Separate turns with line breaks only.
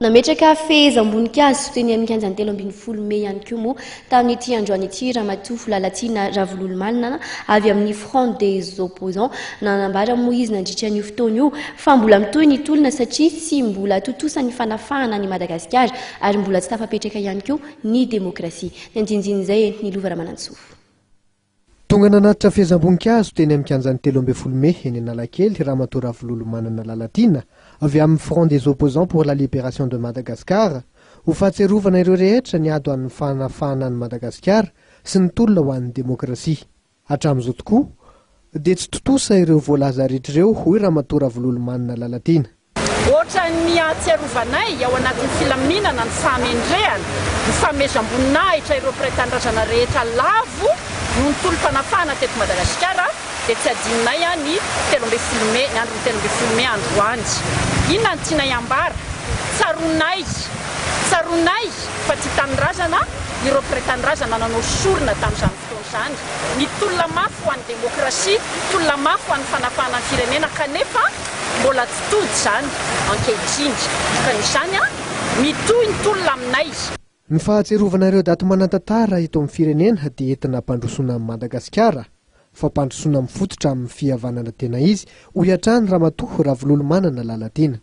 Nametraka fehezam-boninkazo teny amin'ny kianjan'ny 13 mey ihany koa moa tamin'ity androany ity Ramatoa Lalatiana Ravololomanana avy amin'ny Front des Opposants. Nanambara moa izy nandritra an'io fotoana io fa mbola mitohy ny tolona satria tsy mbola tontosa ny fanafahana an'i Madagasikara ary mbola tsy tafapetraka ihany koa ny demokrasia. Ny andinindin'izay entin'i Lova Ramanantsoa.
Tonga nanatitra fehezam-boninkazo teny amin'ny kianjan'ny 13 mey eny Analakely Ramatoa Ravololomanana Lalatiana avy amin'ny Front des Opposants pour la Libération de Madagascar ho fahatsiarovana ireo rehetra niady ho an'ny fanafahana an'i Madagasikara sy ny tolona ho an'ny demokrasia. Hatramin'izao tokoa dia tsy tontosa ireo voalaza rehetra ireo, hoy Ramatoa Ravololomanana Lalatiana.
Ohatran'ny ahatsiarovanay ao anatin'ny filaminana ny fahamendrehana, ny fanomezam-boninahitra ireo mpiray tanindrazana rehetra lavo noho ny tolom-panafahana teto Madagasikara dia tsy adinonay ny 13 mey, ny andron'ny 13 mey androany. Inona no tianay ambara? Tsaroanay, tsaroanay fa tia tanindrazana ireo mpiray tanindrazana nanao sorona tamin'izany fotoana izany. Ny tolona mafy ho an'ny demokrasia, tolona mafy ho an'ny fanafahana ny firenena kanefa mbola tsy tody izany ankehitriny. Ka noho izany, mitohy ny tolona aminay.
Ny fahatsiarovana ireo daty manan-tantara eto amin'ny firenena dia entina hampandrosoana an'i Madagasikara. Fampandrosoana mifototra amin'ny fihavanana tena izy, hoy hatrany Ramatoa Ravololomanana Lalatiana.